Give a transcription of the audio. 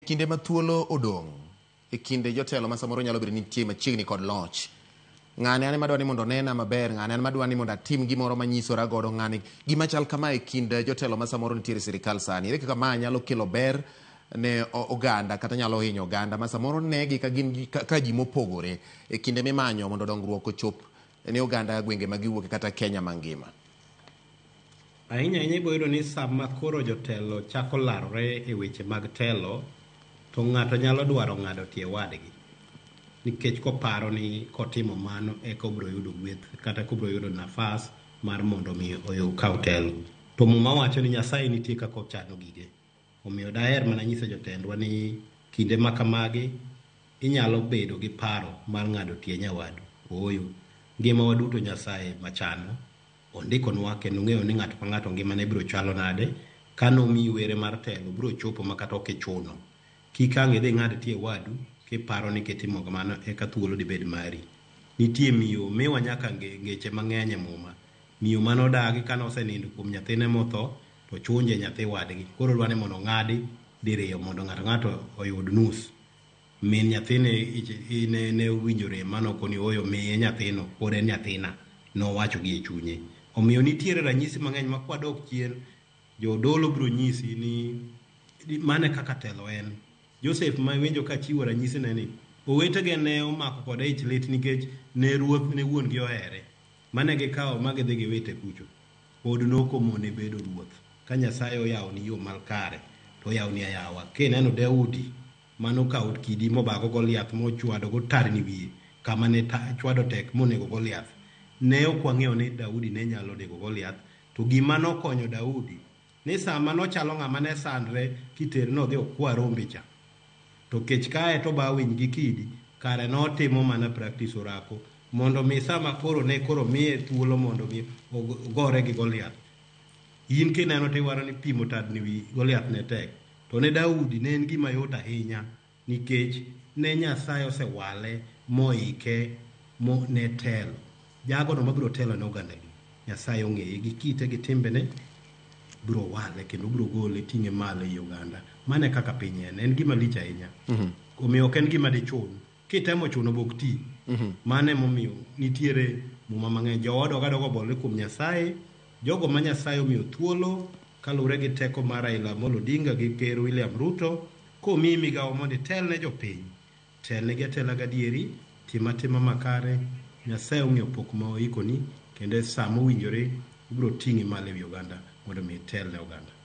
Kinde ma thuolo odong' e kinde jotelo ma samoro nyalo bedo ni nitie machiegni kod loch, ng'ane ane madwa ni mondo onena maber, ng'ane ane madwa ni mondo atim gimoro manyisora godo, ng'ane gima chal kama e kind jotelo ma samoro nitiere e sirikal sani. Ere kaka ma nyalo kelo ber ne oganda kata nyalo hinyo oganda ma samoro negi ka gin ka ji mopogore e kinde mimanyo mondo dongruok ochop ne oganda gwenge ma giwuoke kata Kenya mangima? Ahinya ahinya ibo yudo ni sama koro jotelo chako larore e weche mag telo, to ng'ato nyalo dwaro ng'ado tie wadgi nikech koparo ni kotimo mano eka obiro yudo gweth kata obiro yudo nafas mar mondo mi okaw telo. To Muma wacho ni Nyasaye nitie kaka ochano gige. Omiyo daher mana nyiso jotendwa ni kinde ma kamagi inyalo bedo gi paro mar ng'ado tie nyawadu. Ooyo, ngimawa duto Nyasaye machano ondikonwa kendo ong'eyo ni ng'ato ka ng'ato ngimane biro chalo nade. Ka nomiyi were mar telo biro chopo ma kata ok ichuno. Kik ang' idhi ing'ad tie wadu kiparo ni kitimo kamano eka thuolo dibed mari. Nitie miyo miwa nyaka ngeche mang'eny e Muma. Miyo mane odagi kane osenindo kuom nyathine motho to chunje nyathi wadgi. Koro odwa ni mondo ong'adi diriyo mondo ng'ato ng'ato oyud nus. Min nyathine ne owinjo rem mane okoni ooyo miye nyathino pod en nyathina. Nowacho gi e chunye. Omiyo nitiere ranyisi mang'eny ma kwadok chien jodolo biro nyisi ni mano e kaka telo en. Joseph ma iwinjo ka chiwo ranyisi ne ni owetege ne omako kode ich lit nikech ne ruoth ne wuon gi ohere. Mane gikawo ma gidhi giwite kucho. Pod nokomone bedo ruoth. Ka Nyasaye oyawoni yo mal kare to oyawoni ayawa. Kineno Daudi manokawo kidi mobago Goliath mochwado go tarni wiye kama ne chwado tek monego Goliath. Ne ok wang'eyo ni Daudi ne nyalo nego Goliath. To gima nokonyo Daudi ni sama nochalo ng'ama ne sandre kitere nodhi okwa rombe cha. To kech kae to ba winy gi kidi kare notimo mana practice orako mondo mi sama koro ne koro miye thuolo mondo mi ogore gi Goliath. In kineno tiwaro ni pimo tadni wi Goliath ne tek. To ne Daudi ne en gima yot ahinya nikech ne Nyasaye osewale moike mo ne telo. Jagono mabiro telo ne oganda gi. Nyasaye ong'eye gi kite gi timbene biro wale kendo biro gole ting'e malo ei oganda. Mano e kaka piny en. En gima lich ahinya. Omiyo ok en gima dichun. Kitemo chuno bok ti. Mano emomiyo nitiere muma mang'eny. Joodwa ogadogo obolore kuom Nyasaye. Jogo ma Nyasaye omiyo thuolo kaluwore gi teko mar Raila Amolo Odinga gi Ker William Ruto komiyi migawo mondo itel ne jopiny. Telnegi atela gadieri, tim atima makare, Nyasaye ong'eyo pok ma oikoni kendo e sa mowinjore obiro ting'i malo ewi oganda mondo mi itel ne oganda.